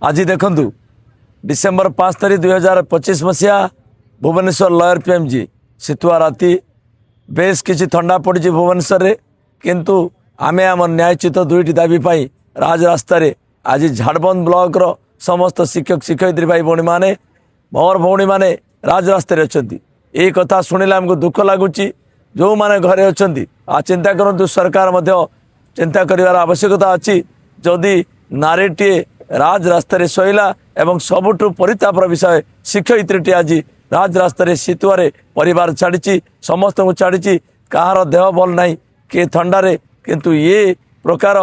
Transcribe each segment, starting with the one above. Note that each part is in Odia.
ଆଜି ଦେଖନ୍ତୁ, ଡିସେମ୍ବର 5 ତାରିଖ 2025 ମସିହା, ଭୁବନେଶ୍ୱର ଲୟର ପିଏମ୍ଜି, ଶୀତୁଆ ରାତି, ବେଶ କିଛି ଥଣ୍ଡା ପଡ଼ିଛି ଭୁବନେଶ୍ୱରରେ। କିନ୍ତୁ ଆମେ ଆମ ନ୍ୟାୟୋଚିତ ଦୁଇଟି ଦାବି ପାଇଁ ରାଜରାସ୍ତାରେ ଆଜି ଝାଡ଼ବନ୍ଦ ବ୍ଲକର ସମସ୍ତ ଶିକ୍ଷକ ଶିକ୍ଷୟିତ୍ରୀ ଭାଇ ଭଉଣୀମାନେ, ମୋର ଭଉଣୀମାନେ ରାଜରାସ୍ତାରେ ଅଛନ୍ତି। ଏଇ କଥା ଶୁଣିଲେ ଆମକୁ ଦୁଃଖ ଲାଗୁଛି। ଯେଉଁମାନେ ଘରେ ଅଛନ୍ତି ଆଉ ଚିନ୍ତା କରନ୍ତୁ, ସରକାର ମଧ୍ୟ ଚିନ୍ତା କରିବାର ଆବଶ୍ୟକତା ଅଛି। ଯଦି ନାରୀଟିଏ ରାଜରାସ୍ତାରେ ଶୋଇଲା ଏବଂ ସବୁଠୁ ପରିତାପର ବିଷୟ, ଶିକ୍ଷୟିତ୍ରୀଟି ଆଜି ରାଜରାସ୍ତାରେ ଶୀତୁଆରେ ପରିବାର ଛାଡ଼ିଛି, ସମସ୍ତଙ୍କୁ ଛାଡ଼ିଛି। କାହାର ଦେହ ଭଲ ନାହିଁ, କିଏ ଥଣ୍ଡାରେ, କିନ୍ତୁ ଏ ପ୍ରକାର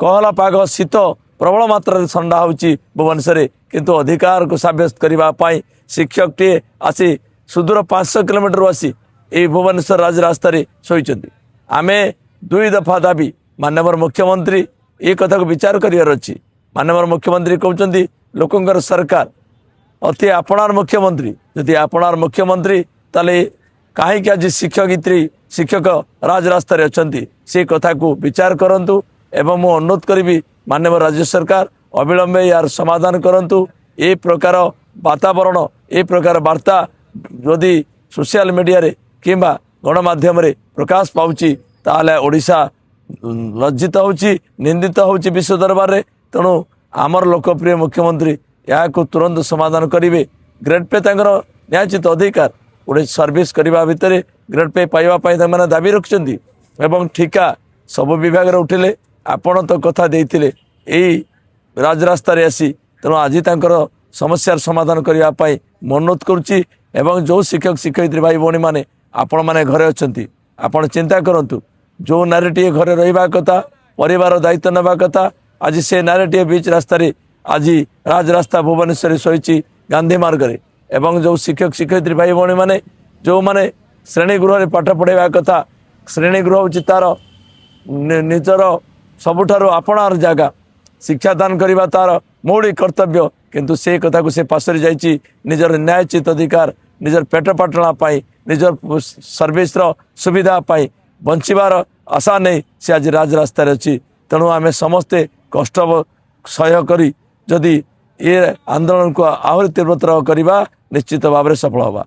କହଲା ପାଗ, ଶୀତ ପ୍ରବଳ ମାତ୍ରାରେ ଥଣ୍ଡା ହେଉଛି ଭୁବନେଶ୍ୱରରେ। କିନ୍ତୁ ଅଧିକାରକୁ ସାବ୍ୟସ୍ତ କରିବା ପାଇଁ ଶିକ୍ଷକଟିଏ ଆସି ସୁଦୂର 500 କିଲୋମିଟରରୁ ଆସି ଏଇ ଭୁବନେଶ୍ୱର ରାଜରାସ୍ତାରେ ଶୋଇଛନ୍ତି। ଆମେ ଦୁଇ ଦଫା ଦାବି, ମାନ୍ୟବର ମୁଖ୍ୟମନ୍ତ୍ରୀ ଏ କଥାକୁ ବିଚାର କରିବାର ଅଛି। ମାନ୍ୟବର ମୁଖ୍ୟମନ୍ତ୍ରୀ କହୁଛନ୍ତି ଲୋକଙ୍କର ସରକାର, ଅତି ଆପଣାର ମୁଖ୍ୟମନ୍ତ୍ରୀ। ଯଦି ଆପଣାର ମୁଖ୍ୟମନ୍ତ୍ରୀ, ତାହେଲେ କାହିଁକି ଆଜି ଶିକ୍ଷୟିତ୍ରୀ ଶିକ୍ଷକ ରାଜରାସ୍ତାରେ ଅଛନ୍ତି? ସେ କଥାକୁ ବିଚାର କରନ୍ତୁ ଏବଂ ମୁଁ ଅନୁରୋଧ କରିବି, ମାନ୍ୟବର ରାଜ୍ୟ ସରକାର ଅବିଳମ୍ବେ ଏହାର ସମାଧାନ କରନ୍ତୁ। ଏ ପ୍ରକାର ବାତାବରଣ, ଏ ପ୍ରକାର ବାର୍ତ୍ତା ଯଦି ସୋସିଆଲ ମିଡ଼ିଆରେ କିମ୍ବା ଗଣମାଧ୍ୟମରେ ପ୍ରକାଶ ପାଉଛି, ତାହେଲେ ଓଡ଼ିଶା ଲଜ୍ଜିତ ହେଉଛି, ନିନ୍ଦିତ ହେଉଛି ବିଶ୍ୱ ଦରବାରରେ। ତେଣୁ ଆମର ଲୋକପ୍ରିୟ ମୁଖ୍ୟମନ୍ତ୍ରୀ ଏହାକୁ ତୁରନ୍ତ ସମାଧାନ କରିବେ। ଗ୍ରେଡ୍ ପେ ତାଙ୍କର ନ୍ୟାୟୋଚିତ ଅଧିକାର। ଗୋଟେ ସର୍ଭିସ କରିବା ଭିତରେ ଗ୍ରେଡ୍ ପେ ପାଇବା ପାଇଁ ସେମାନେ ଦାବି ରଖିଛନ୍ତି ଏବଂ ଠିକା ସବୁ ବିଭାଗରେ ଉଠିଲେ। ଆପଣ ତ କଥା ଦେଇଥିଲେ ଏଇ ରାଜରାସ୍ତାରେ ଆସି, ତେଣୁ ଆଜି ତାଙ୍କର ସମସ୍ୟାର ସମାଧାନ କରିବା ପାଇଁ ମୁଁ ଅନୁରୋଧ କରୁଛି। ଏବଂ ଯେଉଁ ଶିକ୍ଷକ ଶିକ୍ଷୟିତ୍ରୀ ଭାଇ ଭଉଣୀମାନେ ଆପଣମାନେ ଘରେ ଅଛନ୍ତି, ଆପଣ ଚିନ୍ତା କରନ୍ତୁ, ଯେଉଁ ନାରୀଟିଏ ଘରେ ରହିବା କଥା, ପରିବାର ଦାୟିତ୍ୱ ନେବା କଥା, ଆଜି ସେ ନାରୀଟିଏ ବିଚ୍ ରାସ୍ତାରେ, ଆଜି ରାଜରାସ୍ତା ଭୁବନେଶ୍ୱରରେ ଶୋଇଛି ଗାନ୍ଧୀ ମାର୍ଗରେ। ଏବଂ ଯେଉଁ ଶିକ୍ଷକ ଶିକ୍ଷୟିତ୍ରୀ ଭାଇ ଭଉଣୀମାନେ, ଯେଉଁମାନେ ଶ୍ରେଣୀ ଗୃହରେ ପାଠ ପଢ଼ାଇବା କଥା, ଶ୍ରେଣୀ ଗୃହ ହେଉଛି ତାର ନିଜର ସବୁଠାରୁ ଆପଣାର ଜାଗା, ଶିକ୍ଷାଦାନ କରିବା ତାର ମୌଳିକ କର୍ତ୍ତବ୍ୟ। କିନ୍ତୁ ସେ କଥାକୁ ସେ ପାଶୋରି ଯାଇଛି। ନିଜର ନ୍ୟାୟୋଚିତ ଅଧିକାର, ନିଜର ପେଟ ପାଟଣା ପାଇଁ, ନିଜର ସର୍ଭିସର ସୁବିଧା ପାଇଁ, ବଞ୍ଚିବାର ଆଶା ନେଇ ସେ ଆଜି ରାଜରାସ୍ତାରେ ଅଛି। ତେଣୁ ଆମେ ସମସ୍ତେ କଷ୍ଟ ସହ୍ୟ କରି ଯଦି ଏ ଆନ୍ଦୋଳନକୁ ଆହୁରି ତୀବ୍ରତର କରିବା, ନିଶ୍ଚିତ ଭାବରେ ସଫଳ ହେବା।